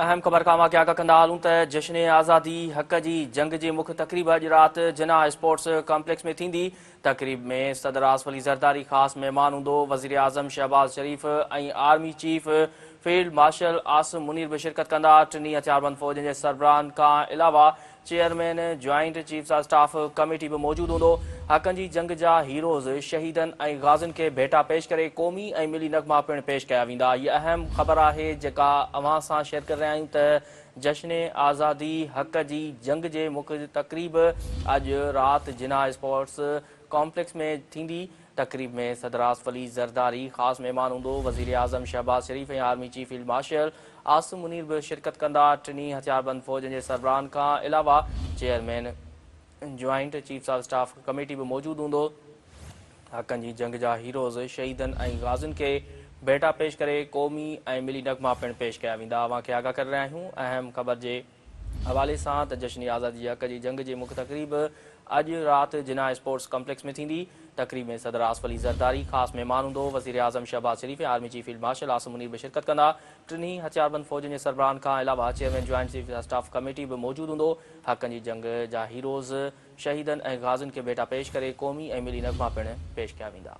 اهم خبر کان اوهان کي آگاهه ڪندا هلون ته جشن آزادي حق جي جنگ جي مک تقريب اڄ رات جناح اسپورٽس ڪمپليڪس ۾ ٿيندي. تقريب ۾ صدر آصف علي زرداري خاص مهمان هوندو. وزيراعظم Shehbaz Sharif ۽ army chief field marshal Asim Munir به شرڪت ڪندا. ٽنهي هٿياربند فوجن جي سربراهن کان علاوه chairman joint chiefs of staff committee به موجود هوندو. حقن جي جنگ جا هيروز، شهيدن ۽ غازين کي ڀيٽا پيش ڪري قومي ۽ ملي نغما پڻ پيش ڪيا ويندا. هيء اهم خبر آهي جيڪا اوهان سان شيئر ڪري رهيا آهيون ته جشن آزادي حق جي جنگ جي مک تقريب اڄ رات جناح اسپورٽس ڪامپليڪس ۾ ٿيندي. تقريب ۾ صدر آصف علي زرداري خاص مهمان هوندو. وزيراعظم Shehbaz Sharif ۽ army chief field marshal Asim Munir به شرڪت ڪندا. ٽنهي هٿياربند فوجن جي سربراهن کان علاوه chairman joint chiefs of staff committee به موجود هوندو. حقن جي جنگ جا هيروز، شهيدن ۽ غازين کي ڀيٽا پيش ڪري قومي ۽ ملي نغما پڻ پيش ڪيا ويندا. اوهان کي آگاهه ڪري رهيا آهيون اهم خبر جي حوالي سان ته جشن آزادي جي حق جي جنگ جي مک تقريب اڄ رات جناح اسپورٽس ڪمپليڪس ۾ ٿيندي. تقريب ۾ صدر آصف علي زرداري خاص مهمان هوندو. وزيراعظم Shehbaz Sharif ۽ army chief field marshal Asim Munir به شرڪت ڪندا. ٽنهي هٿياربند فوجن جي سربراهن کان علاوه chairman joint chiefs of staff committee به موجود هوندو. حقن جي جنگ جا هيروز، شهيدن ۽ غازين کي ڀيٽا پيش ڪري قومي ۽ ملي نغما پڻ پيش ڪيا ويندا.